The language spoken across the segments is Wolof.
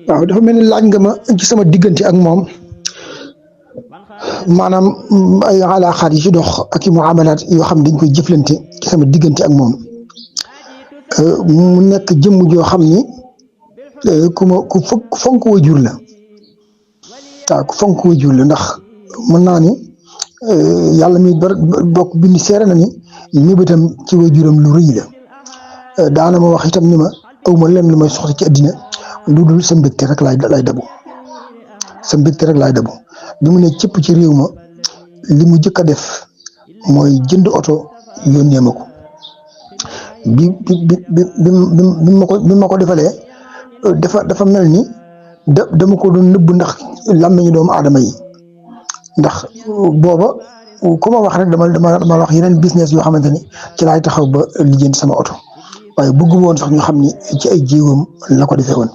waaw dafa mel ni laaj nga ma ci sama diggante ak moom maanaam ay alaaxaat yi ci dox ak i muamalaat yoo xam ne dañ koy jëflante ci sama diggante ak moom mu nekk jëmm joo xam ni ku fonk waajur la waaw ku fonk waajur la ndax mën naa ni yàlla mi bokk bind seere na ni mébétam ci waajuram lu rëy la daana ma wax itam ni ma awma lenn lu may soxla ci àddina lu dul sa mbégte rek lay dabu sa mbégte rek laay dabu bi mu ne cëpp ci réew ma li mu jëkk a def mooy jënd oto yónnee ma ko bi ma ko defalee dafa mel ni dama ko doon nëbb ndax làmmiñu doomu aadama yi ndax booba ku ma wax rek dama wax yeneen business yoo xamante ni ci laay taxaw ba lijjanti sama oto waaye bëgguma woon sax ñu xam ni ci ay jéegoom la ko defee woon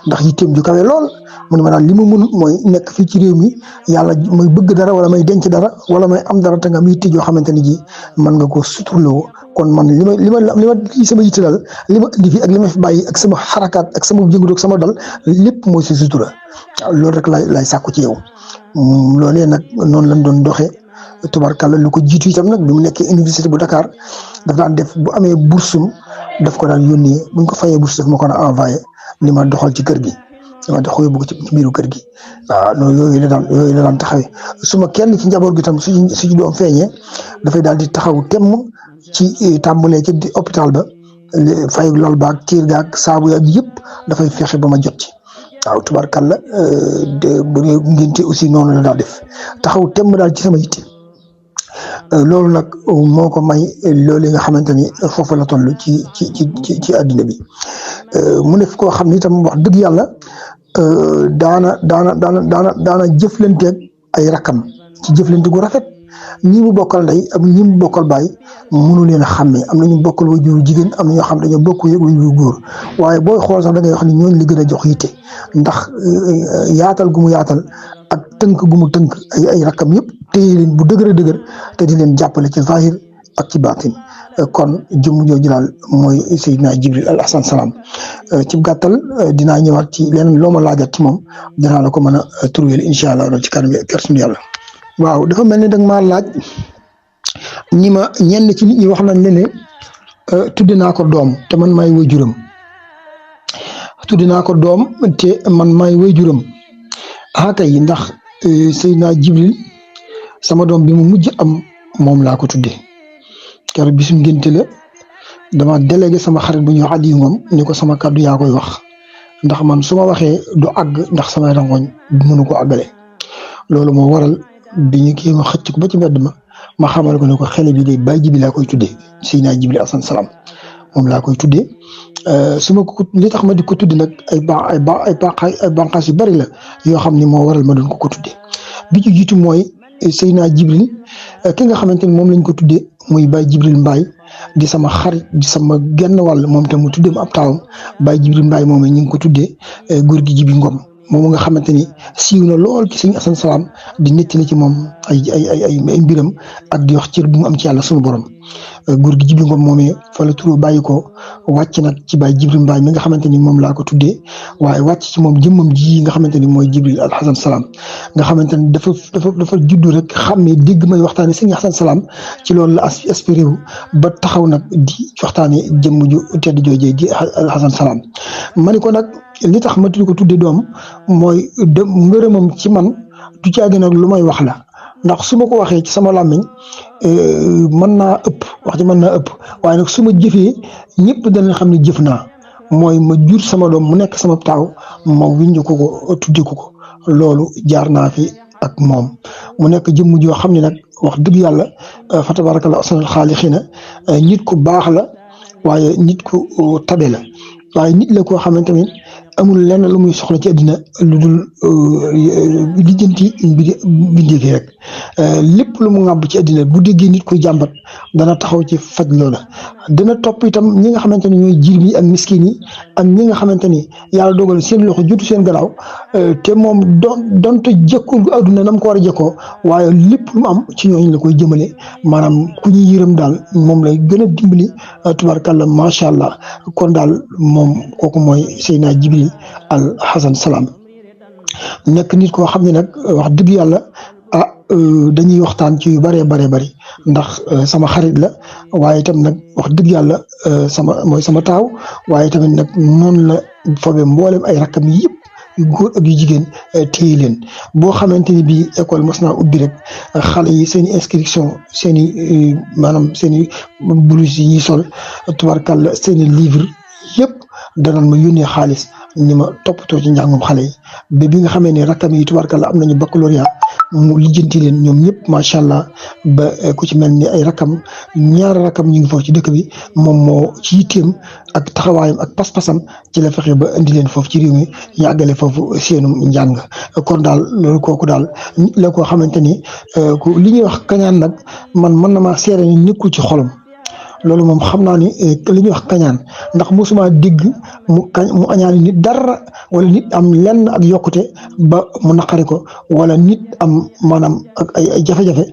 ndax yitteem ju kawe lool mu ne ma daal li ma mënut mooy nekk fii ci réew mi yàlla may bëgg dara wala may denc dara wala may am dara te nga am yitte joo xamante ni ji mën nga koo suturloo kon man li ma sama yitte daal li ma indi fii ak li ma fi bàyyi ak sama xarakaat ak sama jëngu ak sama dal lépp mooy si sutura loolu rek lay sàkku ci yow loolee nag noonu lañ doon doxee tubarkàlla lu ko jiitu itam nag bi mu nekkee université bu Dakar daf daan def bu amee bursum daf ko daan yónnee buñ ko fayee bourse daf ma ko daan envoyé ni ma doxal ci kër gi dama dox yóbbu ko ci biiru kër gi waaw noonu yooyu la daan taxawee su ma kenn ci njaboot gi tam su ci doom feeñee dafay daal di taxaw temm ci tàmbalee ci hôpital ba fay lool baag kiir gaag saabu yaag yëpp dafay fexe ba ma jot ci waaw tubarkàlla bu dee ngénte aussi noonu la daal def taxaw temm daal ci sama yitte loolu nag moo ko may loolu nga xamante ni foofu la toll ci àddina bi mu nekk koo xam ni itam wax dëgg yàlla daana jëflanteeg ay rakkam ci jëflante gu rafet ñi mu bokkal ndey ak ñi mu bokkal baay mënu leen a xàmmee am na ñu bokkal waajuru jigéen am na ñoo xam dañoo bokk waajuru góor waaye booy xool sax da ngay wax ni ñooñu li gën a jox yitte ndax yaatal gu mu yaatal ak tënk gu mu tënk ay rakkam yëpp téye leen bu dëgër a dëgër te di leen jàppale ci zahir ak ci baatin kon jëmm jooju daal mooy Seydina Jibril al Hasan Salaam ci gàttal dinaa ñëwaat ci leneen loo ma laajaat ci moom dinaa la ko mën a trouver incha allah ci kanam suñu yàlla. waaw dafa mel ni da nga maa laaj ñi ma ñenn ci nit ñi wax nañ ne tudde naa ko doom te man maay waajuram tudde naa ko doom te man maay waajuram kay ndax Seydina Jibril sama doom bi mu mujj am moom laa ko tuddee keroog bisu ngénte la dama délégué sama xarit bu ñuy wax Aliou moom ni ko sama kàddu yaa koy wax ndax man su ma waxee du àgg ndax samay rangoñ mënu ko àggale loolu moo waral bi ñu kii ma xëcc ko ba ci mbedd ma xamal ko ne ko xale bi day Baye Jibi laa koy tuddee Seydina Jibril Hasan Salaam moom laa koy tuddee su ma ko li tax ma di ko tudde nag ay bànqaas yu bari la yoo xam ni moo waral ma doon ko tuddee bi ci jiitu mooy Seydina Jibril ki nga xamante ni moom lañ ko tuddee muy Baye Jibril Mbaye di sama xarit di sama genn wàll moom tam mu tuddee ma ab taawam Baye Jibril Mbaye moom ñu ngi ko tuddee góor gi Jibi Ngom moom nga xamante ni siiw na lool ci sëñ Hasan Salaam di nettali ci moom ay mbiram ak di wax cër bu mu am ci yàlla sunu borom góor gi Jibi Ngom moomee fa la turu bàyyi ko wàcc nag ci Baye Jibril Mbaye mi nga xamante ni moom laa ko tuddee waaye wàcc ci moom jëmmam ji nga xamante ni mooy Jibril al Hasan Salaam nga xamante ni dafa juddu rek xàmmee dégg may waxtaane sëñ Hasan Salaam ci loolu la aspiré wu ba taxaw nag di waxtaane jëmm ju tedd joojee di al Hasan Salaam ma ni ko nag li tax ma tudd ko tuddee doom mooy ngërëmam ci man du caagi nag lu may wax la ndax su ma ko waxee ci sama làmmiñ mën naa ëpp wax ji mën naa ëpp waaye nag su ma jëfee ñëpp danañ xam ne jëf naa mooy ma jur sama doom mu nekk sama taaw ma wiññu ko tudde ko loolu jaar naa fi ak moom mu nekk jëmm joo xam ne nag wax dëgg yàlla fa tabarakallah ahsanul xaaliqiina nit ku baax la waaye nit ku tabe la waaye nit la koo xamante ni amul lenn lu muy soxla ci àddina lu dul lijjanti bindee fi rek lépp lu mu ŋàbb ci àddina bu déggee nit koy jàmbat dana taxaw ci faj loola dana topp itam ñi nga xamante ni ñooy jirim yi ak miskin yi ak ñi nga xamante ni yàlla dogal seen loxo jotu seen gannaaw te moom donte jëkkul àdduna nam ko war a jëkkoo waaye lépp lu mu am ci ñooñu la koy jëmale maanaam ku ñuy yërëm daal moom lay gën a dimbali tubaarkàlla macha allah kon daal moom kooku mooy Seydina Jibril Al Hasan Salam nekk nit koo xam ne nag wax dëgg yàlla dañuy waxtaan ci yu bëree bëri ndax sama xarit la waaye itam nag wax dëgg yàlla mooy sama taaw waaye tamit nag noonu la fobe mboolem ay rakkam yëpp yu góor ak yu jigéen téye leen boo xamante ni bii école mos naa ubbi rek xale yi seen i inscription seen i maanaam seen i blouse yi ñuy sol tubarkalla seen i livre yëpp danañ ma yónnee xaalis ni ma toppatoo ci njàngum xale yi ba bi nga xamee ne rakkam yi tubarkalla am nañu baccalauréat mu lijjanti leen ñoom ñëpp macha allah ba ku ci mel ni ay rakam ñaari rakam ñu ngi foofu ci dëkk bi moom moo ci yitteem ak taxawaayam ak pas-pasam ci la fexe ba indi leen foofu ci réew mi yàggale foofu seenum njàng kon daal loolu kooku daal la koo xamante ni li ñuy wax kañaan nag man mën na maa seere ni nekkul ci xolam loolu moom xam naa ni li ñuy wax kañaan ndax mosuma dégg mu añaani nit dara wala nit am lenn ak yokkute ba mu naqari ko wala nit am maanaam ak ay jafe-jafe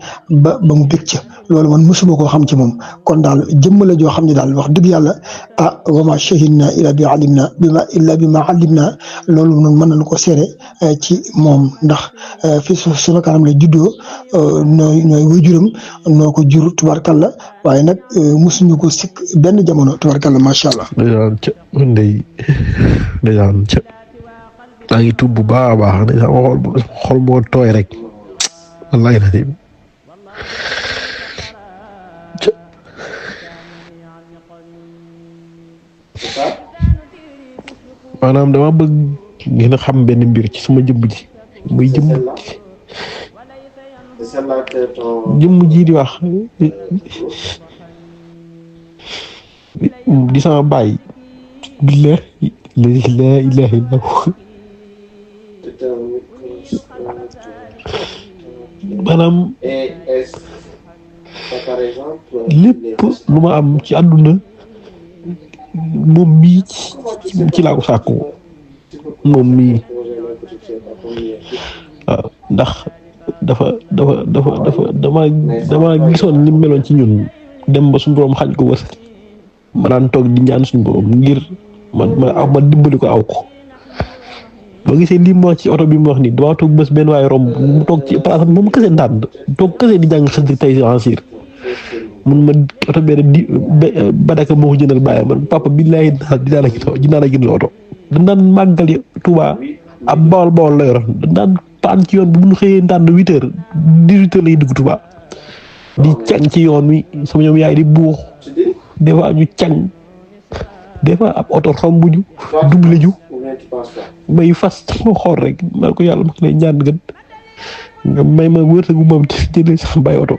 ba mu bég ca loolu man mosuma koo xam ci moom kon daal jëmm la joo xam ne daal wax dëgg yàlla wa ma shahidna illa bi ma alimna loolu noonu mën nañu ko seere ci moom ndax fi sunu kanam la juddoo ñooy waajuram noo ko jur tubarkalla waaye nag mosuñu ko sikk benn jamono tubarkalla macha allah. ndeysaan ca maa ngi tuub bu baax a baax ndeysaan xol moo tooy rek wallahi na maanaam dama bëgg ngeen a xam benn mbir ci sama jëmm ji muy jëmm ji di wax di sama baay billahi la ilaha illa maanaam lépp lu ma am ci àdduna moom mii ci laa ko sàkku moom mii waaw ndax dama gisoon li meloon ci ñun dem ba suñu borom xañ ko wës ma daan toog di ñaan suñu borom ngir ma dimbali ko aw ko boo gisee lii mu wax ci oto bi mu wax nii damaa toog bés benn waaye romb mu toog ci place am moom kese ndànd toog kese di jàng xëy tey ansir mun ma oto benn di badaka moo ko jëndal bàyyi man papa billahi dinaa la gën oto dañ daan màggal Tuuba ab bawol la yor dañ daan paan ci yoon bi bu ñu xëyee ndànd 8h 18h lay dugg Tuuba di càng ci yoon wi sama ñoom yaay di buux des fois ñu càng des fois ab oto rombuñu double ju may fas moo xool rek maa ko yàlla ma lay ñaan gën nga may ma wërsëgu moom te jëlee sax bay oto.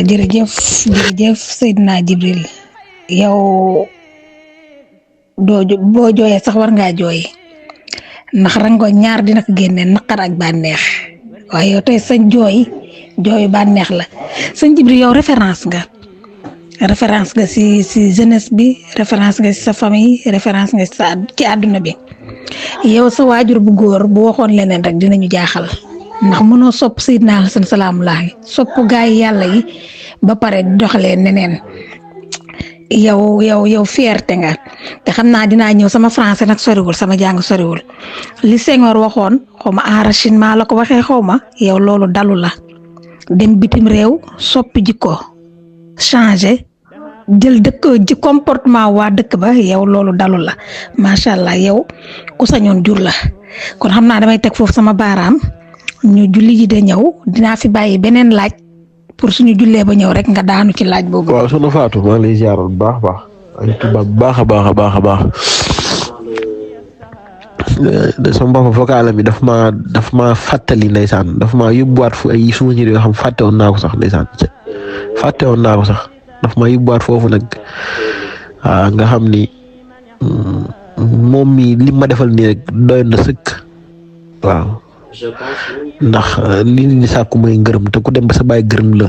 jërëjëf Seydina Jibril yow boo jooyee sax war ngaa jooy ndax rango ñaar dina ko génne naqar ak bànneex waaye yow tey sa jooyu bànneex la sëñ Jibril yow référence nga si jeunesse bi référence nga si sa famille référence nga ci àdduna bi yow sa waajur bu góor bu waxoon leneen rek dinañu jaaxal ndax mënoo sopp Seydina Hasan salaamullahi sopp gaay yàlla yi ba pare doxalee neneen yow fierté nga te xam naa dinaa ñëw sama français nag soriwul sama jàng soriwul li Senghor waxoon xawma enracinement la ko waxee xawma yow loolu dalu la dem bitim réew soppi jikko changé jël ji comportement waa dëkk ba yow loolu dalu la macha allah yow ku sañoon jur la kon xam naa damay teg foofu sama baaraam ñu julli ji de ñëw dinaa fi bàyyi beneen laaj pour suñu jullee ba ñëw rek nga daanu ci laaj boobu. waaw soxna Fatou maa ngi lay ziaral bu baax ay tubaab bu baax a baax sama mbokk vocal bi daf ma fàttali ndeysaan daf ma yóbbuwaat fu ay souvenirs yoo xam fàtte woon naa ko sax ndeysaan daf ma yóbbuwaat foofu nag nga xam ni moom mi li ma defal nii rek doy na sëkk waaw ndax li ni sàkku mooy ngërëm te ku dem ba sa baay gërëm la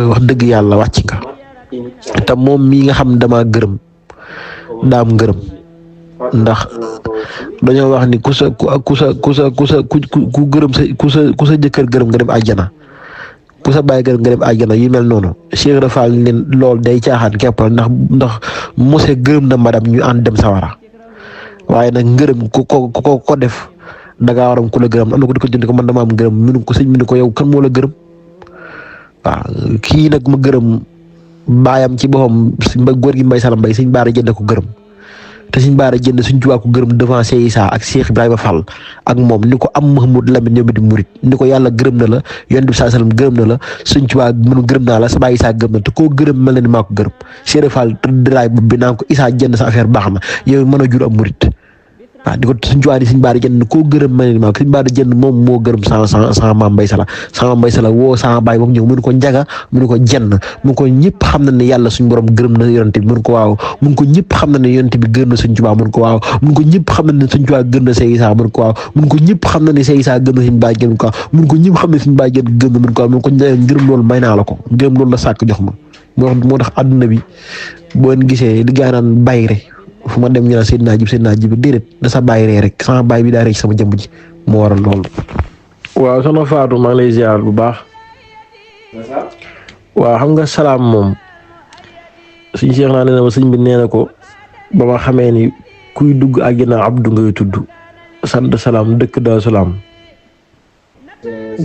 wax dëgg yàlla wàcc nga te moom mii nga xam dama gërëm daam ngërëm ndax dañoo wax ni ku gërëm ku sa jëkkër gërëm nga dem àjjana ku sa baay gërëm nga dem àjjana yu mel noonu Cheikh Rafal loolu day caaxaan képp ndax mose gërëm na madam ñu ànd dem sawara waaye nag ngërëm ko def da ngaa waram ku la gërëm am na ko di ko jënd ko man dama am ngërëm mënu ko sëñ bi ni ko yow kan moo la gërëm waaw kii nag ma gërëm baayam ci boppam góor gi Mbay Sala Mbay sëñ Baara jënd ko gërëm te sëñ Baara jënd suñ Tuubaa ko gërëm devant Cheikh Issa ak Cheikh Ibrahima Fall ak moom ni ko am Mahmoud Lamine ñoom di murit ni ko yàlla gërëm na la Yonent bi sallallahu alayhi wasallam gërëm na la suñ Tuubaa mënu gërëm naa la sa baay Issa gërëm na te koo gërëm mel na ni maa ko gërëm Cheikh Fall tëddalaay bopp bi naan ko Issa jënd sa affaire baax na yow mën a jur am murit waaw di ko suñ Tuubaa di sëñ Baara jënd koo gërëm mel na ni maa ko sëñ Baara jënd moom moo gërëm sama maam Mbay Sala woo sama baay boobu ñëw mënu ko njaga mënu ko jenn mu ko ñëpp xam na ne yàlla suñ borom gërëm na yonent bi mënu ko waaw mun ko ñëpp xam na ne yonent bi gërëm na suñ Tuubaa mun ko waaw mun ko ñëpp xam na ne suñ Tuubaa gërëm na Cheikh Issa mun ko waaw mun ko ñëpp xam na ne Cheikh Issa gërëm na suñ baay gën ko waaw mun ko ñëpp xam ne suñ baay gën na mun ko waaw mun ko ngërëm loolu may naa la ko ngërëm loolu la sàkk jox ma moo tax àdduna bi boo gisee li gaa naan bayre fu ma dem ñu naan Seydina Jib déedéet da sa baay ree rek sama baay bi daa rey sama jëmb ji moo waral loolu. waaw soxna Fatou maa ngi lay ziar bu baax. waaw xam nga salaam moom suñu Cheikh naa ne ma sëñ bi nee na ko ba ma xamee ni kuy dugg àjjana abdu ngay tudd sant salaam dëkk Daaru Salaam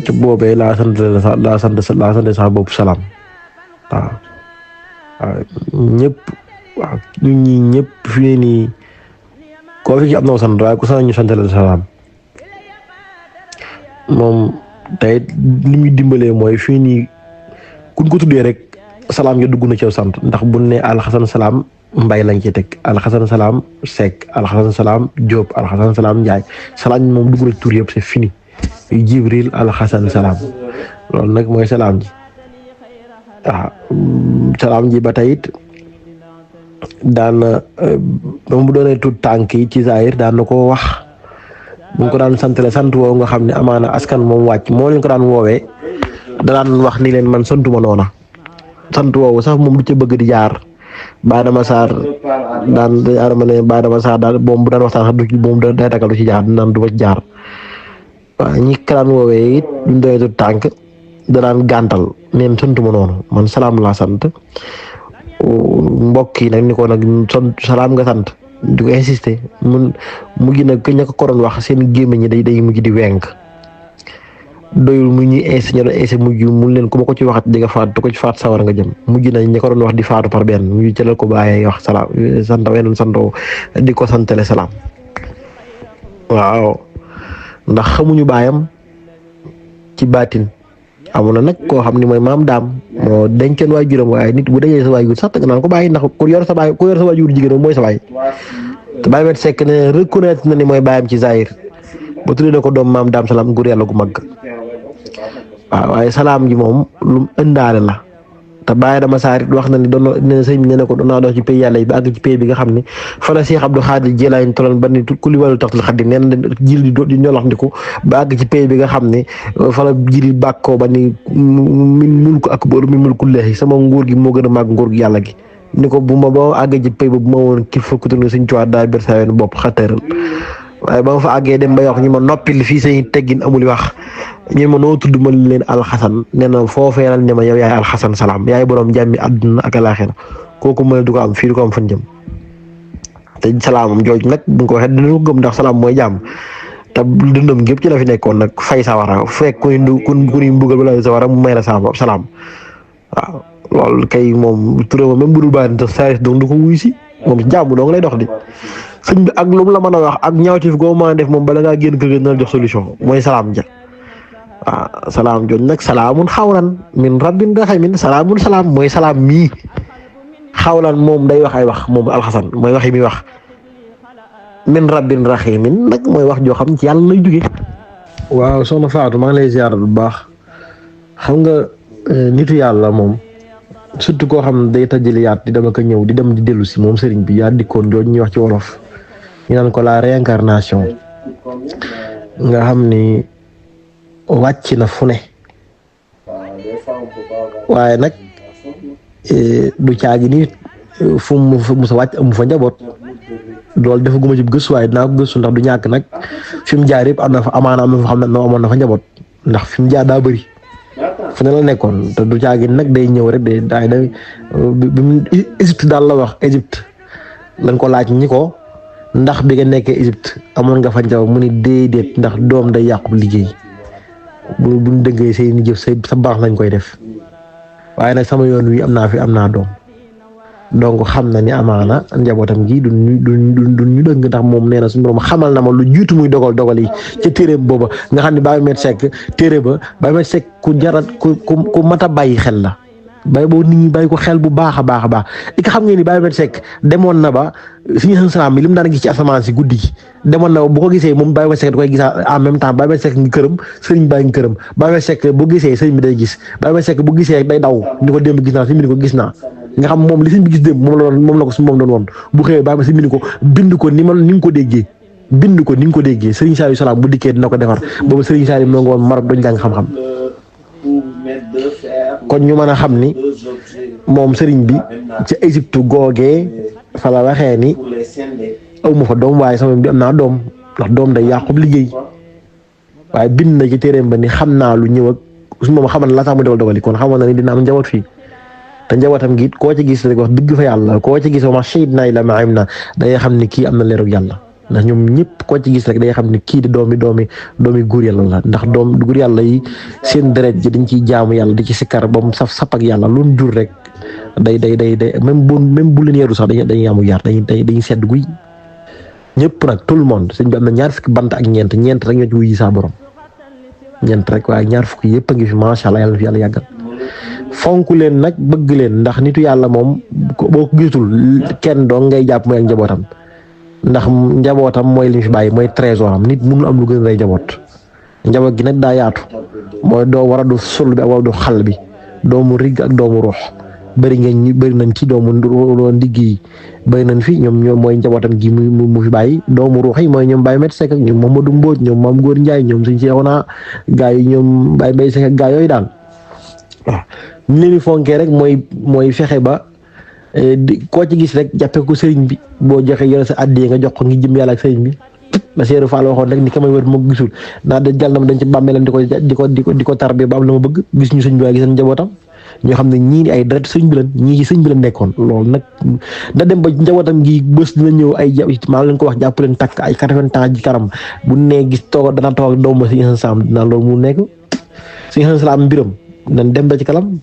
ci boobee laa sant sa bopp salaam waaw ñëpp. waaw ñun ñii ñëpp fii nii koo fi ci am na sant waaye ku sax ñu sant la salaam moom tey li muy dimbalee mooy fii nii kuñ ko tuddee rek salaam ya dugg na ci sant ndax bu ne alxasan salaam mbay lañ ci teg alxasan salaam Seck alxasan salaam Diop alxasan salaam Ndiaye salaam moom dugg na ci tur yëpp c'est fini Jibril alxasan salaam loolu nag mooy salaam ji waaw salaam ji ba tey it daan ba mu doonee tuut tànk yi ci Zahir daan na ko wax bu ko daan santale sant woowu nga xam ne amaana askan moom wàcc moo leen ko daan woowee da daan wax ni leen man santuma noona sant woowu sax moom du ca bëgg di jaar Baadama Sarr daan arama ne Baadama Sarr daal moom bu daan waxtaan sax du moom day ragal du ci jaar naan du ma ci jaar waaw ñi ko daan woowee it duñ doonee tuut tànk da daan gàntal neen santuma noonu man salaam laa sant mbokk yi nag ni ko nag salaam nga sant di ko insister mun mujj nag ña ko doon wax seen gémmiñ ñi day mujj di wenk doyul mu ñuy insister ñoo doon mujj mun leen ku ma ko ci waxat di nga faat du ko ci faat sawar nga jëm mujj na ña ko doon wax di faatu par benn mujj jëlal ko bàyyee wax salaam sant weneen santoo di ko santale salaam waaw ndax xamuñu baayam ci baatin amoon na nag koo xam ni mooy maam daam moo dencoon waajuram waaye nit bu dajee sa waajur sax nga naan ko bàyyi ndax ku yor sa waajur jigéen mooy sa baay te Baye Met Seck ne reconnaître na ni mooy baayam ci Zahir ba tuddee na ko doom maam daam salaam nguur yàlla gu mag waaw waaye salaam ji moom lu ëndaale la te Baadama Sarr wax na ni doon na sëñ bi ne ko doon naa dox ci pays yàlla yi ba àgg ci pays bi nga xam ne fa la Cheikh Abdou Khadir Jilaani tolloon ba ni ku li wàllu taxtul xaddi nee na jil di ñolax ndiku ba àgg ci pays bi nga xam ne fa la jili bàkkoo ba ni min mulku akbar min mulkullahi sama nguur gi moo gën a màgg nguur gi yàlla gi ni ko bu ma ba àgg ci pays ba bu ma woon kii fa kutu sëñ Tuubaa daa ber saa yoon bopp xattaaral waaye ba ma fa àggee dem ba wax ñi ma noppil fii say teggin amul wax ñi ma noo tudd ma leen alxasan nee na foofee lan ne ma yow yaay alxasan salaam yaay borom jàmmi àdduna ak alaaxira kooku ma du ko am fii du ko am fan jëm te salaamam jooj nag bu nga ko waxee dina ko gëm ndax salaam mooy jàmm te dundam gépp ci la fi nekkoon nag fay sawara fekk ku ñuy mbugal bala sawara mu may la salaam waaw loolu kay moom turam même bu dul baax te saa donc du ko wuy si moom jàmm dong lay dox di sëñ bi ak lu mu la mën a wax ak ñaawteef goo mën a def moom bala ngaa génn kër ga na jox solution mooy salaam ja waaw salaam jooju nag salaamun xawlan min rabbin rahimin salaamun salaam mooy salaam mii xawlan moom day wax ay wax moom alxasan mooy wax yi muy wax min rabbin rahimin nag mooy wax joo xam ci yàlla lay jóge waaw soxna Fatou maa ngi lay ziar bu baax xam nga nitu yàlla moom surtout koo xam ne day tajjali yaat di dama ko ñëw di dem di dellu si moom sëriñ bi yaa dikkoon jooju ñuy wax ci wolof ñu naan ko la réincarnation nga xam ni wàcc na fu ne waaye nag du caagi ni fu mu sa wàcc amu fa njaboot loolu dafa guma ci gëstu waaye dinaa ko gëstu ndax du ñàkk nag fi mu jaar yëpp am na fa amaana am na fa xam ne amoon na fa njaboot ndax fi mu jaar daa bëri fu ne la nekkoon te du caagi nag day ñëw rek day bi mu Égypte daal la wax Égypte lañ ko laaj ñi ko ndax bi nga nekkee Égypte amoon nga fa njaboot mu ni déedéet ndax doom day yàqu liggéey buñ dëggee seeni jëf sa baax lañ koy def waaye nag sama yoon wi am naa doom donc xam na ni amaana njabootam gi du ñu dëgg ndax moom nee na suñu borom xamal na ma lu jiitu muy dogal yi ca téere booba nga xam ne Baye Met Seck téere ba Baye Met Seck ku jarat ku mat a bàyyi xel la bay boo nit ñi bàyyi ko xel bu baax a baax a baax i xam ngeen ni Baye Met Seck demoon na ba suñu salaam bi li mu daan gis ci asamaan si guddi gi demoon na ba bu ko gisee moom Baye Met Seck da koy gis en même temps Baye Met Seck ngi këram sëriñ baa ngi këram Baye Met Seck bu gisee sëriñ bi day gis Baye Met Seck bu gisee day daw ni ko démb gis naa sëriñ bi ni ko gis naa nga xam moom li sëriñ bi gis démb moom la ko su moom doon woon bu xëyee Baye Met Seck ko bind ko ni nga ko déggee bind ko ni nga ko déggee sëriñ Saliou Salaam bu dikkee dina ko defar boobu sëriñ Saliou moo ngi woon Maroc doon jàng xam-xam kon ñu mën a xam ni moom sëriñ bi ci Égypte googee fa la waxee ni aw ma fa doom waaye sama bi am naa doom ndax doom day yàqub liggéey waaye bind na ci téeréem ba ni xam naa lu ñëw ak su moom xamal la tax mu dogal kon xamoon na ni dina am njaboot fii te njabootam gi koo ci gis rek wax dëgg fa yàlla koo ci gis ma shahidnaa illaa maa alimnaa day xam ni kii am na leerug yàlla ndax ñoom ñëpp koo ci gis rek day xam ni kii di doomi góor yàlla la ndax doom góor yàlla yi seen deret ji dañ ciy jaamu yàlla di ci sikkar ba mu saf ak yàlla lu mu jur rek day même bu leen yeeru sax dañuy amu yar dañuy sedd guy ñëpp nag tout le monde sëñ bi am na ñaar fukki bant ak ñeent rek ñoo ci wuyu saa borom ñeent rek waaye ñaar fukki yëpp a ngi fi macha allah yàlla na fi yàlla yàggal fonk leen nag bëgg leen ndax nitu yàlla moom boo ko gisul kenn doo ngay jàpp mooy ak njabootam ndax njabootam mooy li fi bàyyi mooy trésor am nit mënul am lu gën a rëy njaboot gi nag daa yaatu mooy doo war a du sul bi ak wala du xal bi doomu rigg ak doomu ruux bëri nañ ci doomu ndigg yi bëri nañ fi ñoom mooy njabootam gi mu fi bàyyi doomu ruux yi mooy ñoom Baye Met Seck ak ñoom Mamadou Mbodj ñoom Mame Góor Ndiaye ñoom suñ Seexuna gaa yi ñoom Baye Mbaye Seck ak gaa yooyu daal waaw ñu leen di fonkee rek mooy fexe ba koo ci gis rek jàppee ko sëriñ bi boo joxe yore sa àddee nga jox ko ngi jëm yàlla ak sëriñ bi la Seydou Fall waxoon rek ni ka may wër moo gisul naa de jàll na ma dañ ci bàmmeelam di ko tarbi ba am la ma bëgg gis ñu sëñ bi waaye gis nañ njabootam ñoo xam ne ñii ni ay deret sëñ bi lan ñii ci sëñ bi la nekkoon loolu nag da dem ba njabootam gi bés dina ñëw ay maa leen ko wax jàpp leen takk ay 80 ans ji karam bu nee gis dana toog ak doomu Sëñ Xasan Saam dinaa loolu mu nekk Sëñ Xasan Saam mbiram nan dem ba ci kalam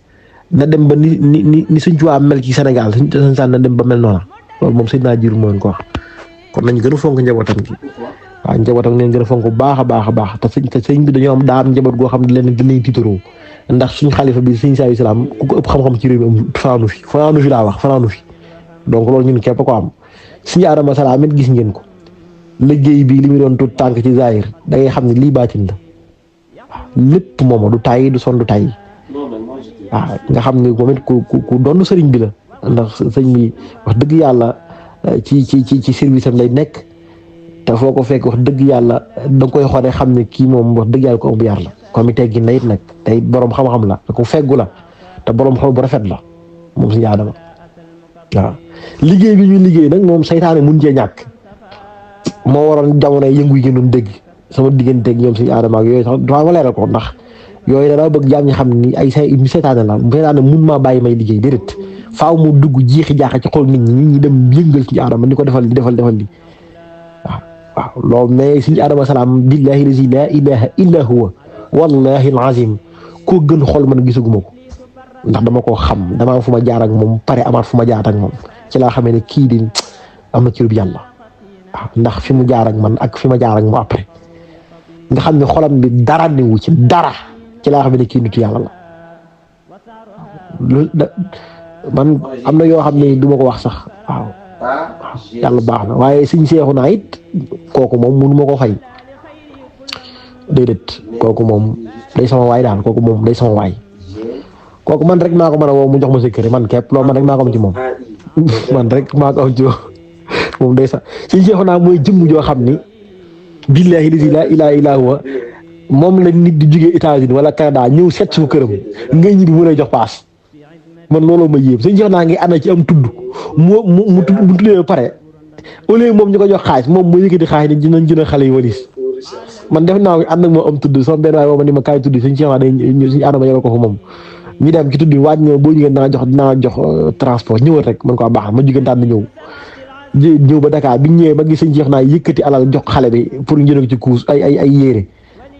na dem ba ni Sëñ Tuubaa mel ci Sénégal Sëñ Xasan Saam na dem ba mel noona loolu moom sëñ naa jiru moo leen ko wax kon nañ gën a fonk njabootam gi waaw njabootam neen gën a fonk bu baax a baax te sëñ bi dañoo am daa am njaboot goo xam ne leen gën a tiitaroo ndax suñu xalifa bi sëñ Saliou Salaam ku ko ëpp xam-xam ci réew mi am fanaanu fi laa wax fanaanu fi donc loolu ñun képp ko am suñu Adama Salaam it gis ngeen ko liggéey bi li mu doon tuut tànk ci zahir da ngay xam ne lii baatin la waaw lépp moom du tàyyi du son du tàyyi waaw nga xam ne moom it ku doon sëriñ bi la ndax sëñ bi wax dëgg yàlla ci service am lay nekk te foo ko fekk wax dëgg yàlla da nga koy xoolee xam ne kii moom wax dëgg yàlla ko am bu yar la comme teggin la it nag tey borom xam-xam la ku feggu la te borom xol bu rafet la moom suñu Adama waaw liggéey bi ñuy liggéey nag moom saytaane mun cee ñàkk moo waroon jamono yëngu yi ngeen doon dégg sama digganteeg ñoom suñu Adama ak yooyu sax dafa ma leeral ko ndax yooyu dana bëgg jaam ñi xam ni ay saytaane la saytaane mun maa bàyyi may liggéey déedéet faaw mu dugg jiixi jaaxa ci xol nit ñi dem yëngal suñu Adama ni ko defal li waaw loolu mais suñu Adama Salaam billahi lazi la ilaha illa huwa wallahi alazim koo gën xol man gisaguma ko ndax dama koo xam dama am fu ma jaar ak moom pare amaat fu ma jaar ak moom ci laa xamee ne kii di am na cër bi yàlla waaw ndax fi mu jaar ak man ak fi ma jaar ak moom après nga xam ne xolam bi dara newu ci dara ci laa xamee ne kii nitu yàlla la man am na yoo xam ne du ma ko wax sax waaw yàlla baax na waaye suñ seexu naa it kooku moom mënu ma ko fay déedéet kooku moom day sama waay daal kooku moom day sama waay kooku man rek maa ko mën a woo mu jox ma secret man képp loolu man rek maa ko am ci moom man rek maa ko am ci moom day sax suñ seexu naa mooy jëmm joo xam ni billahi lazi laa ilaaha illaa huwa moom la nit di jugee États-Unis wala Canada ñëw seet su këram ngay ñibbi mu lay jox paas man looloo ma yéem suñ seexu naa ngi ànd ci am tudd mu tuddee ba pare au lieu moom ñu ko jox xaalis moom mu yëkkati xaalis ni dinañ jënd xale yi walis man def naa ànd ak moom am tudd sama benn waaye boo ma ni ma kaay tudd suñu Cheikh day suñu Adama yore ko fa moom ñu dem ci tudd waaj ñëw boo jugee dinaa jox transport ñëwal rek man ko baax ma jugee daan na ñëw ñëw ba Dakar bi ñëwee ba gis sëñ Cheikh naa yëkkati alal jox xale bi pour ñu jënd ci kuus ay yére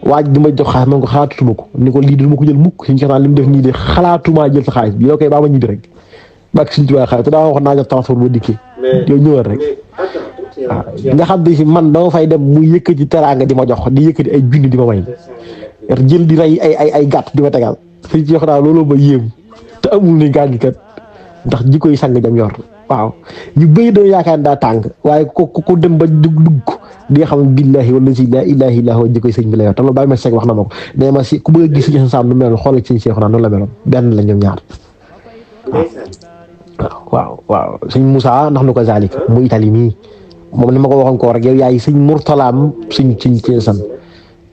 waaj di ma jox xaalis man ko xalaatuma ko ni ko lii du ma ko jël mukk sëñ Cheikh naa li mu def nii de xalaatuma jël sa xaalis bi yow kay baa ma ñibbi rek bak suñu tubaab xaalis te daa wax naa jox transport ba dikkee yow ñëwal rek waaw nga xam ne si man dama fay dem mu yëkkati teraanga di ma jox di yëkkati ay junni di ma may jël di rey ay gàtt di ma tegal sëñ Cheikh naa loolu ba yéem te amul ni gaañ kat ndax jikko yi sang jam yor waaw ñu bëri doon yaakaar daa tàng waaye ko dem ba dugg di nga xam billahi wala si la ilaha illa huwa jikko yi sëñ bi la yor te loolu bàyyi ma seeg wax na ma ko nee ma si ku bëgg a gis sëñ Sam nu meloon xoolal sëñ Cheikh naa noonu la meloon benn la ñoom ñaar waaw sëñ Moussa ndax nu ko zalik mu Italie mii moom ni ma ko waxoon ko rek yow yaay sëñ Murtalaam sëñ san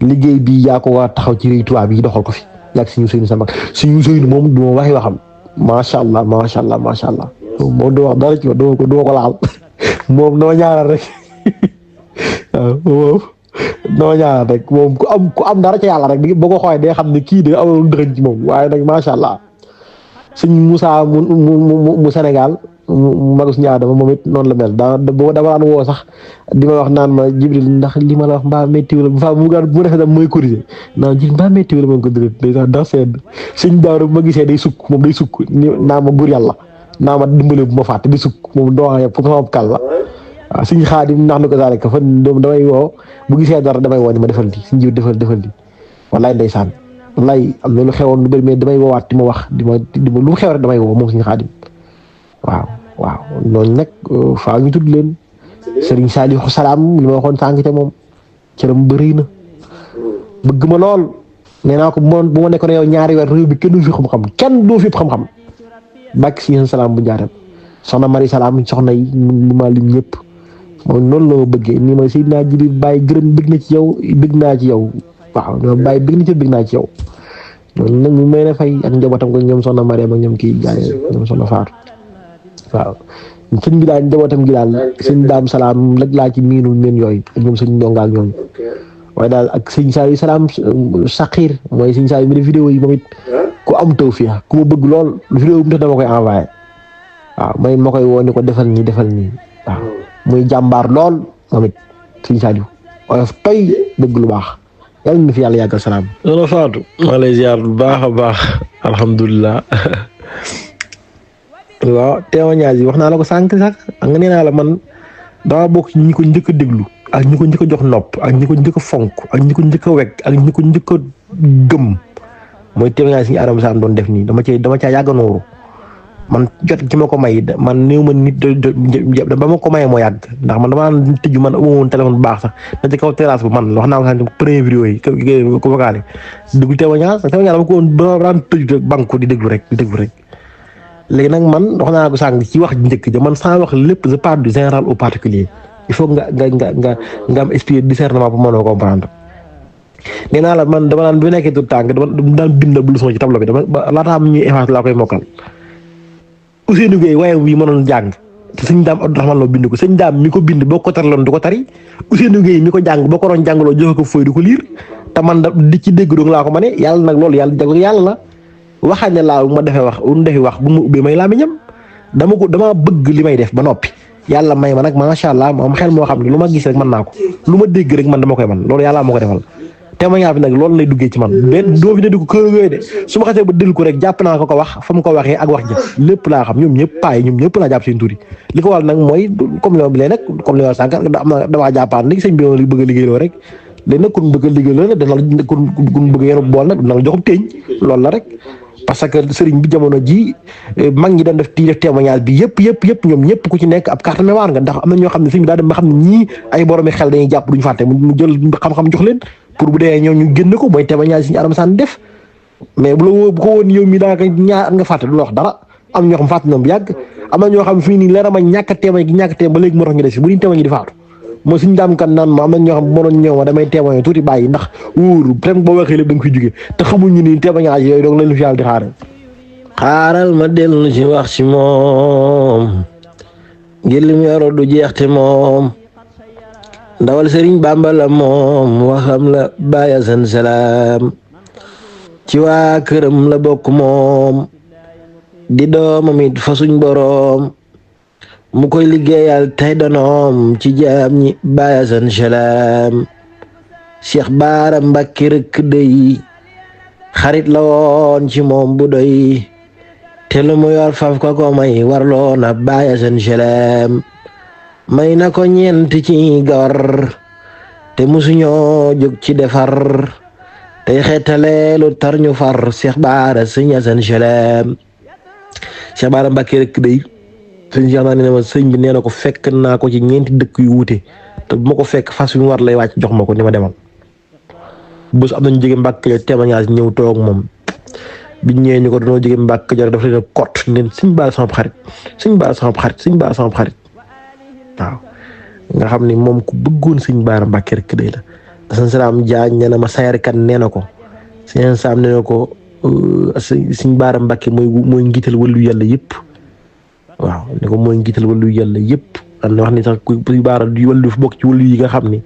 liggéey bi yaa ko war taxaw ci réew tubaab yi doxal ko fi yàgg suñu sëñ sa mag suñu sëñ moom du ma waxi waxam macha allah moom du wax dara ci wax du ma ko laal moom noo ñaaral rek waaw moom noo ñaaral rek moom ku am dara ci yàlla rek boo ko xoolee day xam ne kii de amul dërëñ ci moom waaye nag macha allah sëñ Moussa mu Sénégal magus ñaadama moom it noonu la mel dama daan woo sax di ma wax naan ma Jibril ndax li ma la wax mbaa métti wala bu defee dam mooy corriger naan ji mbaa métti wala ma ko dërët day sax ndax sedd sëñ Daaru bu ma gisee day sukk moom day sukk ni naa ma buur yàlla naa ma dimbale bu ma fàtte di sukk moom doo xam pour sama kàll la waaw sëñ Xaadim ndax na ko daal rek fan damay woo bu gisee dara damay woo ni ma defal di sëñ jiw defal di wallaay ndeysaan wallaay am na lu xewoon lu bëri mais damay woowaat di ma wax di ma lu mu xew rek damay woo moom sëñ Xaadim waaw noonu nag faa ñu tudd leen Serigne Saliou Salaam li ma waxoon sànq te moom cëram bëri na bëgg ma lool nee naa ko bu ma nekkoon yow ñaari weer réew bi kenn du fi xam-xam kenn doo fi xam-xam bàkk si salaam bu njaaram soxna Mari Salaam soxna yi mu ma lim ñëpp moom noonu la ma bëggee nii ma Seydina Jibril bàyyi gërëm bëgg na ci yow bëgg naa ci yow waaw ñoom bàyyi bëgg na ci bëgg naa ci yow loolu nag ñu may na fay ak njabootam ko ñoom soxna Mariam ak ñoom kii jaay ñoom soxna Faatu waaw sëñ bi daal njabootam gi daal sëñ Daam Salaam lag laa ci miinu meen yooyu ak ñoom sëñ Ndonga ak ñooñu waaye daal ak sëñ Saliou Salaam Saxiir mooy sëñ Saliou mi def vidéo yi moom it ku am tawfiix ku ma bëgg lool lu vidéo bu mu def dama koy envoyé waaw ma koy woo ni ko defal nii waaw muy jàmbaar lool moom it sëñ Saliou oyof toy bëgg lu baax yàlla na fi yàlla yàggal salaam. loolu Fatou maa lay ziar bu baax a baax alhamdulilah. waaw témoignage yi wax naa la ko sànq sax nga nee naa la man dama bokk ci ñi ko njëkk a déglu ak ñi ko njëkk a jox nopp ak ñi ko njëkk a fonk ak ñi ko njëkk a wekk ak ñi ko njëkk a gëm mooy témoignage yi Adama Sam doon def nii dama caa yàgg a nooru man jot ci ma ko may man néew ma nit ba ma ko mayee moo yàgg ndax man dama daan tëju man amu woon téléphone bu baax sax na ci kaw terrasse bu man wax naa ko sànq premier vidéo yi ko vocal déglu témoignage dama ko woon ba daan tëju banque di déglu rek léegi nag man wax naa ko sànq ci wax njëkk ja man sans wax lépp je parle du général au particulier il faut nga am esprit de discernement pour mën a comprendre nee naa la man dama naan bu nekkee tout tànk dama daan bind bu leçon ci tableau bi dama laataa am ñuy effacer laa koy mokkal Ousseynou Gueye waaye wi mënoon jàng te sëñ Daam Abdourahmane Lo bind ko sëñ Daam mi ko bind boo ko taraloon du ko tari Ousseynou Gueye mi ko jàng boo ko doon jàngaloo joxe ko fooy du ko liir te man di ci dégg doog laa ko ma ne yàlla nag loolu yàlla la waxaat ne laa ma defee wax bu mu defee wax bu mu ubbee may laa mi ñam dama bëgg li may def ba noppi yàlla may ma nag macha allah ma am xel moo xam ne lu ma gis rek mën naa ko lu ma dégg rek man dama koy man loolu yàlla moo ko defal témoignage bi nag loolu lay duggee ci man doo fi ne di ko kër yooyu de su ma xasee ba déglu ko rek jàpp naa ko wax fa mu ko waxee ak wax ja lépp laa xam ñoom ñëpp paay ñoom ñëpp laa jàpp seen tur yi li ko waral nag mooy comme li ma nag comme li ma sànq damaa jàppaan li sëñ bi li bëgg a liggéeyloo rek léegi nag kun bëgg a liggéeyloo nag dana la kun bëgg a yenu bool nag dana la joxum teeñ loolu la rek parce que sëriñ bi jamono ji mag ñi doon def témoignage bi yëpp ñoom ñëpp ku ci nekk ab carte mémoire nga ndax am na ñoo xam ne sëriñ bi daa dem ba xam ne ñii ay boromi xel dañuy jàpp duñu fàtte mu jël xam-xam jox leen pour bu dee ñoom ñu génn ko mooy témoignage suñu Adama Sam def mais bu ko woon yow mi daanaka ñaar nga fàtte du la wax dara am ñoo xam fàtte ñoom bu yàgg am na ñoo xam fii nii leer ma ñàkk a témoin ba léegi moo tax ñu des bu ñu témoin di faatu mooy suñu daam kan naan ma am na ñoo xam bu ma doon ñëw ma damay témoin tuuti bàyyi ndax wóoru peut-être boo waxee lépp da nga koy jógee te xamuñu ni témoignage yooyu donc lañu fi yàlla di xaaral ma dellu ci wax ci moom ngir li mu yoroo du jeex te moom ndawal Sëriñ Bàmba la moom waxam la Baye Assane Salaam ci waa këram la bokk moom di doomam it fa suñ boroom mu koy liggéeyal tey donoom ci jaam ñi Baye Assane Salam Cheikh Bara Mbacké rek dey xarit la woon ci moom bu doy te lu mu yor faf ko may warloo na Baye Assane Salam may na ko ñeent ci gawar te musuñoo jóg ci defar tey xeetale lu tar ñu far Cheikh Bara sëñ Assane Salam Cheikh Bara Mbacké rek dey sëñ Cheikh naa ne ma sëñ bi nee na ko fekk naa ko ci ñeenti dëkk yu wuute te bu ma ko fekk fas yu mu war lay wàcc jox ma ko ni ma demal bés am nañu jóge Mbàkke Kajoor témoignage ñëw toog moom biñ ñëwee ñu ko dañoo jóge Mbàkke Kajoor dafa leen a kott neen sëñ Bara sama xarit sëñ Bara sama xarit sëñ Bara sama xarit waaw nga xam ni moom ku bëggoon sëñ Bara Mbacké rek day la Assane Salam Diagne nee na ma sayarkat nee na ko sëñ Sam nee na ko sëñ Bara Mbacké mooy njiital wàllu yàlla yëpp waaw ne ko mooy njiital wàllu yàlla yëpp daan wax ni sax ku Bara du wàllu bokk ci wàllu yi nga xam ni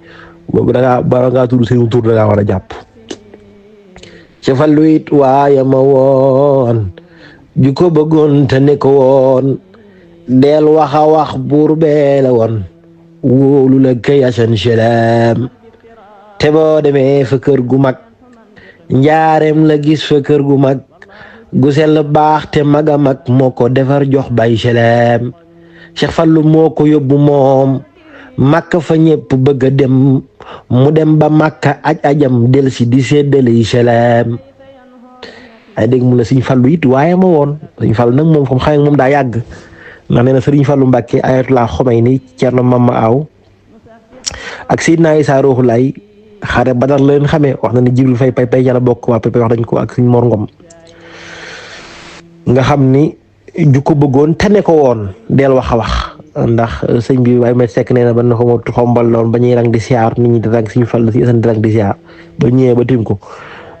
boobu bara ngaa tudd seen tur da ngaa war a jàpp ca fallu it waaye ma woon ju ko bëggoon te ne ko woon del waxa wax buur bee la woon wóolu la kay Assane Salam te boo demee fa kër gu mag njaareem la gis fa kër gu mag gu sell baax te maga mag moo ko defar jox Baye Salam Cheikh Fallu moo ko yóbbu moom Makka fa ñëpp bëgg a dem mu dem ba Makka ajam del si di séddale yi Salam ay dégg mu la Sëriñ Fallu it waaye ma woon Sëriñ Fallu nag moom comme xam moom daa yàgg ndax nee na Sëriñ Fallu Mbacké Ayatullah Khomeini Cerno Mama Aw ak Seydina Issa Ruuhu Laay xare Badar la leen xamee wax na ne Jibril Fay pay ca la bokk waa pay wax dañ ko ak Sëriñ Mor Ngom nga xam ni ju ko bëggoon te ne ko woon del wax a wax ndax sëñ bi waaye may sekk nee na ba na ko ma xombal loon ba ñuy rang di siyaar nit ñi di rang Sëriñ Fallu si Assane di rang di siyaar ba ñëwee ba tim ko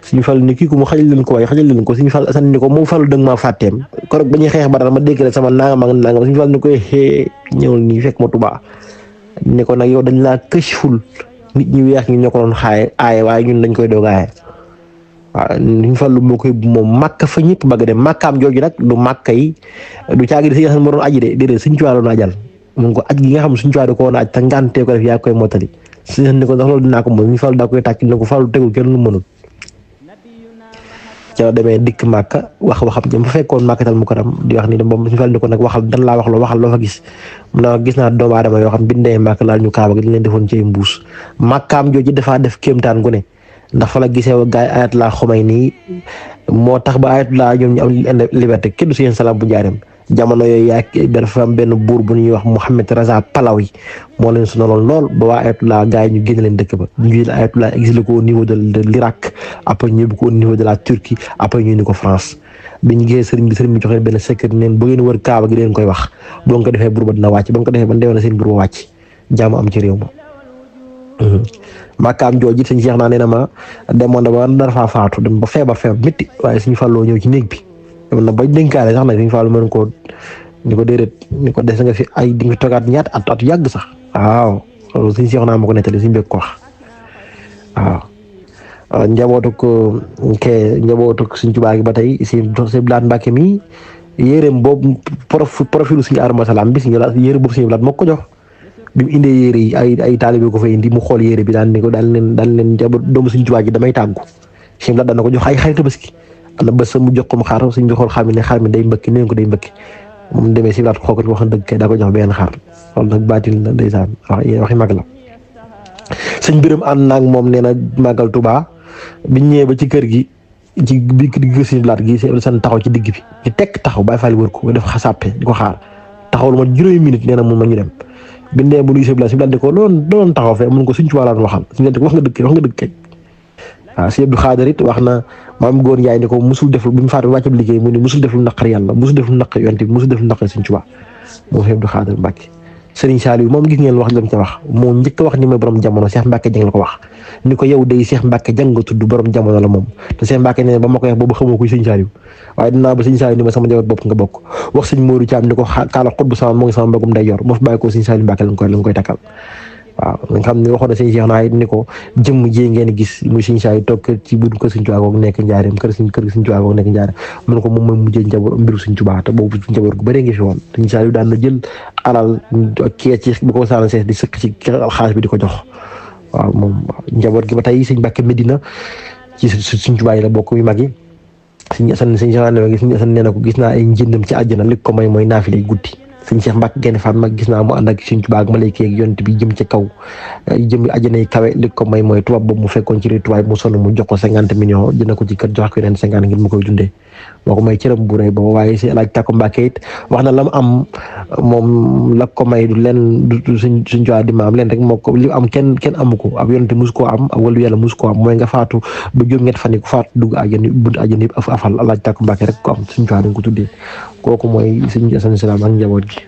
Sëriñ Fallu ni kii ko mu xajal leen ko waaye xajal leen ko Sëriñ Fallu Assane ni ko moom Fallu dëgg maa fàtteem korog ba ñuy xeex Badar ma dégg la sama nangam ak nangam Sëriñ Fallu ni koy xee ñëwul nii fekk ma Tuubaa ne ko nag yow dañ laa këchful nit ñi weex ñi ñoo ko doon aaye waaye ñun dañ koy doog aaye waaw Sëriñ Fallu moo koy moom Makka fa ñëpp bëgg dem Makkaam jooju nag du Makka yi du caagi di Sëriñ Assane moo doon aji de déedéet Sëriñ Tuubaa doon ajal mun ko aj gi nga xam Sëriñ Tuubaa da ko woon aj te ngàntee ko def yaa koy mottali Sëriñ ni ko ndax loolu dinaa ko mën Sëriñ Fallu daa koy tàcc ne ko Fallu tegul kenn lu mënul ca la demee dikk Makka waxam jëm fa fekkoon Makkatal Mukarram di wax ni da moom Sëriñ Fallu ni ko nag waxal dan laa waxal loo fa gis mu ne gis naa doomu aadama yoo xam bindee Makka laal ñu kaaba gi dañ leen defoon ci mbuus Makkaam jooju dafaa def kéemtaan gu ne ndax fa la gisee wa gaay Ayatullah Khomeini moo tax ba Ayatullah ñoom ñu am liberté kenn du Sëriñ Salam bu njaareem jamono yooyu yaa dafa am benn buur bu ñuy wax Mohamed Raza Pahlawi moo leen sonaloon lool ba waa Ayatullah gars yi ñu génne leen dëkk ba ñu jël Ayatullah exilé ko au niveau de l'Irak après ñu yóbbu ko au niveau de la Turquie après ñu indi ko France bi ñu gisee sëriñ bi joxe leen benn secret neen bu ngeen wër Kaaba gi leen koy wax boo nga ko defee buur ba dina wàcc ba nga ko defee ba ndewoon na seen buur ba wàcc jàmm am ci réew ma Makkaam jooju Sëriñ Cheikh naa nee na ma demoon na ba dara faa faatu dem ba feebar métti waaye Sëriñ Fallu ñëw ci néeg bi dem na ba dénkaale sax nag Sëriñ Fallu mën ko ni ko déedéet ni ko des nga fi ay di nga toogaat ñaata at yàgg sax waaw loolu Sëriñ Cheikh naa ma ko nettali suñu bëgg ko wax waaw njabootuk Sëriñ Tuubaa gi ba tey si Blaat Mbacké mi yéreem boobu profilu Sëriñ Adama Salam bi yére boobu Sëriñ Blaat moo ko jox bi mu indee yére yi ay taalibe ko fa indi mu xool yére bi daan leen doomu Sëriñ Tuubaa gi damay tàggu Sëriñ Blaat daan na ko jox ay xarit Tabaski am na bés mu jox ko mu xaar suñ bi xool xar mi ne xar mi day mbëkki neen ko day mbëkki moom demee si laat xool ko wax dëgg kay daa ko jox benn xar loolu nag baatin la ndeysaan waxi mag la sëñ Biram ànd naag moom nee na màggal Tuubaa biñ ñëwee ba ci kër gi ci biir digg Sëriñ Blaat gi seen taxaw ci digg bi ñu tekk taxaw bàyyi faal wër ko def xasàppe di ko xaar taxaw lu ma juróomi minute nee na mun ma ñu dem bindee bu nuyu Sëriñ Blaat di ko doon taxaw fee mun ko Sëriñ Tuubaa laan waxal suñu wax nga dëgg kay waaw Sëriñ Abdou Khadre it wax na maam góor Njaay ni ko musul def bi mu faatu wàccab liggéey mu ne musul def lu naqar yàlla musul def lu naqar yonent bi musul def lu naqar Sëriñ Tuubaa moom Sëriñ Abdou Khadre Mbacké Sëriñ Saliou moom gis ngeen wax lam ca wax moo njëkk a wax ni mooy borom jamono Cheikh Mbacké Dieng la ko wax ni ko yow day Cheikh Mbacké Dieng nga tudd borom jamono la moom te Cheikh Mbacké nee ba ma koy wax boobu xamoo kuy Sëriñ Saliou waaye dinaa ba Sëriñ Saliou ni ma sama njaboot bopp nga bokk wax Sëriñ Modou Thiam ni ko kaala xut bu sama moo ngi sama mbagum day yor moo fi bàyyi ko Sëriñ Saliou Mbacké lañ koy takkal waaw nga xam ne waxoon na sëñ Cheikh naa it ni ko jëmm ji ngeen gis muy sëñ saa yi toog ci biir kër sëñ Tuubaa googu nekk njaareem kër sëñ Tuubaa googu nekk njaareem mu ne ko moom mooy mujjee njaboot mbiru sëñ Tuubaa te boobu njaboot gu bëree ngi fi woon sëñ saa yu daan na jël alal kee ci bu ko saan sees di sëkk ci xaalis bi di ko jox waaw moom njaboot gi ba tey sëñ Mbàkke Medina ci sëñ Tuubaa yi la bokk yu mag yi sëñ Asan nee na ko gis naa ay njëndam ci àjjana li ko may mooy naafilay guddi sëñ Cheikh Mbacke Gaïndé Fatma gis naa mu ànd ak sëñ Tuubaa ak malayka ak yonent bi jëm ci kaw jëm àjjana yi kawe li ko may mooy tubaab boobu mu fekkoon ci réew tubaab mu sonn mu jox ko 50 millions jënd ko ci kër jox ko yeneen 50 ngir mu koy dundee moo ko may cëram bu rëy boobu waaye si Alaaji Tàkko Mbàkke it wax na la mu am moom la ko may du leen du suñ Tuubaa di maam leen rek moo ko li am kenn amu ko ab yonent musu koo am ab wàllu yàlla musu koo am mooy nga faatu ba juróom-ñett fan yi ku faatu dugg àjjana bunt àjjana yëpp afal Alaaji Tàkko Mbàkke rek ko am suñ Tuubaa dañ ko tuddee kooku mooy sëñ Asan Salaam ak njaboot gi